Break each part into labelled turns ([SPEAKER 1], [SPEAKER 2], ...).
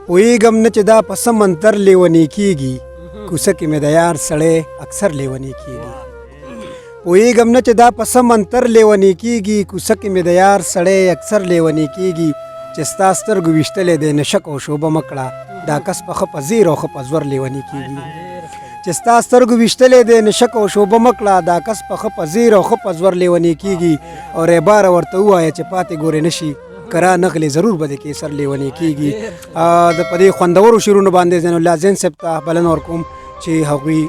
[SPEAKER 1] پوهېږم نه چې دا په څه منتر لیونی کېږي، کوڅه کې مې د یار سړی اکثر لیونی کېږي. پوهېږم نه چې دا په څه منتر لیونی کېږي، کوڅه کې مې د یار سړی اکثر لیونی کېږي. چې ستا سترګو ویشتلی دی نو شک او شوبه مه کړه، دا کس په ښه په زیر او ښه په زور لیونی کېږي. چې ستا سترګو ویشتلی دی نو شک او شوبه مه کړه، دا کس په ښه په زیر او ښه په زور لیونی کېږي. او ریباره ورته ووایه چې پاتې ګورې نه شي، کرا نغلې ضرور به د کیسر لیونی کېږي. د په دې خوندورو شعرونو باندې زین الله زین صاحب ته بلنه ورکوم چې هغوی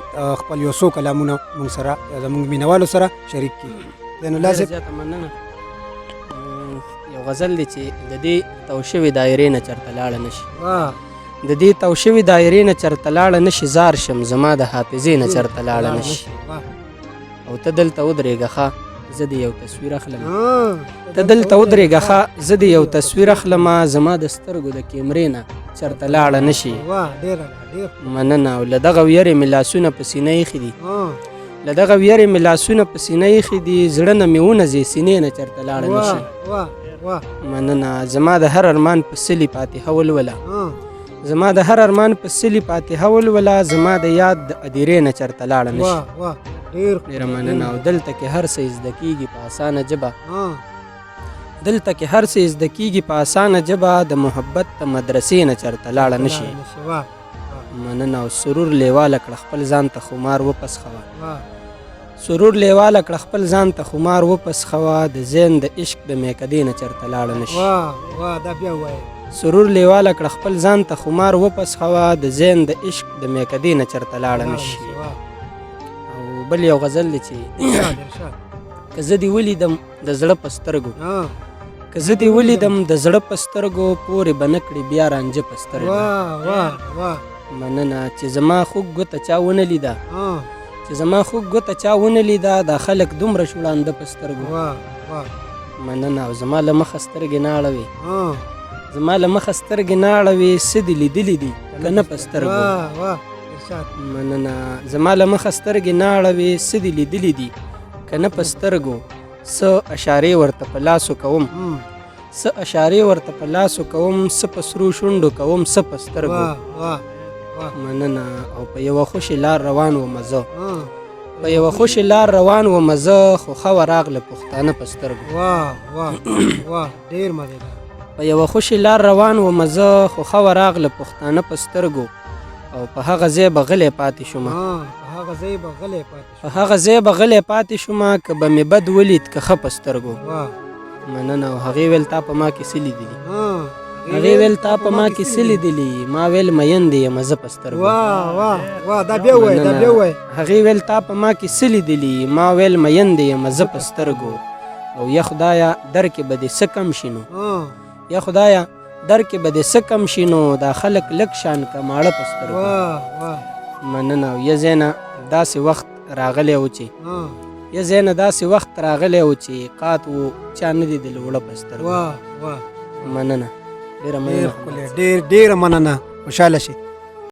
[SPEAKER 1] خپل یو څو کلامونه موږ سره زموږ مینوالو سره شریک کړي. زین الله صاحب،
[SPEAKER 2] زیاته مننه. یو غزل دی چې د دې تو شوې دایرې نه چرته لاړه نه شي، د دې تو شوې دایرې نه چرته لاړه نه شي، زار شم زما د حافظې نه چرته لاړه نه شي. او ته دلته ودرېږه ښه، زه دې یو تصویر اخلم. ته دلته ودرېږه ښه، زه دې یو تصویر اخلم، زما د سترګو د کیمرې نه چرته لاړه نه شي. مننه. او له دغه ویرې مې لاسونه په سینه ایښي دي، له دغه ویرې مې لاسونه په سینه ایښي دي، زړه نه مې ونځي سینې نه چرته لاړه نه شي. مننه. زما د هر ارمان په سلي فاتحه ولوله، زما د هر ارمان په سلي فاتحه ولوله، زما د یاد د ادیرې نه چرته لاړه نه شي. ډېره مننه. او دلته کې هر څه زده کېږي په اسانه ژبه، دلته کې هر څه زده کېږي په اسانه ژبه، د محبت د مدرسې نه چرته لاړه نه شي. مننه. او سرور لیواله کړه خپل ځان ته خمار وپسخوه، سرور لیواله کړه خپل ځان ته خمار وپسخوه، د زین د عشق د میکدې نه چرته لاړه نه شي. سرور لیواله کړه خپل ځان ته خمار وپسخوه، د زین د عشق د میکدې نه چرته لاړه نه شي. او بل یو غزل دی چې که زه دې ولیدم د زړه په سترګو، که زه دې ولیدم د زړه په سترګو، پورې به نه کړې بیا رانجه په سترګو. مننه. چې زما خوږ ګوته چا ونه لیده، چې زما خوږ ګوته چا ونه لیده، دا خلک دومره شوړانده په سترګو. مننه. او زما له مخه سترګې نه اړوي، زما له مخه سترګې نه اړوي، څه دې لیدلي دي که نه په سترګو. مننه. زما له مخه سترګې نه اړوي، څه دې لیدلي دي که نه په سترګو، څه اشارې ورته په لاسو کوم، څه اشارې ورته په لاسو کوم، څه په سرو شونډو کوم، څه په سترګو. مننه. او په یوه خوشې لار روان وم زه، په یوه خوشې لار روان وم زه، خو ښه وراغله پښتانه په سترګو. په یوه خوشې لار روان وم زه، خو ښه وراغله پښتانه په سترګو. او په هغه ځای به غلی پاتې شوم، په هغه ځای به غلی پاتې شوم، که به مې بد ولید که ښه په سترګو. مننه. او هغې ویل تا په ما کې څه لیدلي، هغې ویل تا په ما کې څه لیدلي، ما ویل مین دی یم زه په سترګو. هغې ویل تا په ما کې څه لیدلي، ما ویل مین دی یم زه په سترګو. او یا خدایه در کې به دې څه کم شي نو، یا خدایه در کې به دې څه کم شي نو، دا خلک لږ شان که ماړه په سترګو. مننه. او یا زینه داسې وخت راغلی و چې، یا زینه داسې وخت راغلی و چې قات و چا نه دي د لوړه په سترګو. مننه. ډېره مننه.
[SPEAKER 1] ډېر ډېره مننه. خوشحاله شئ.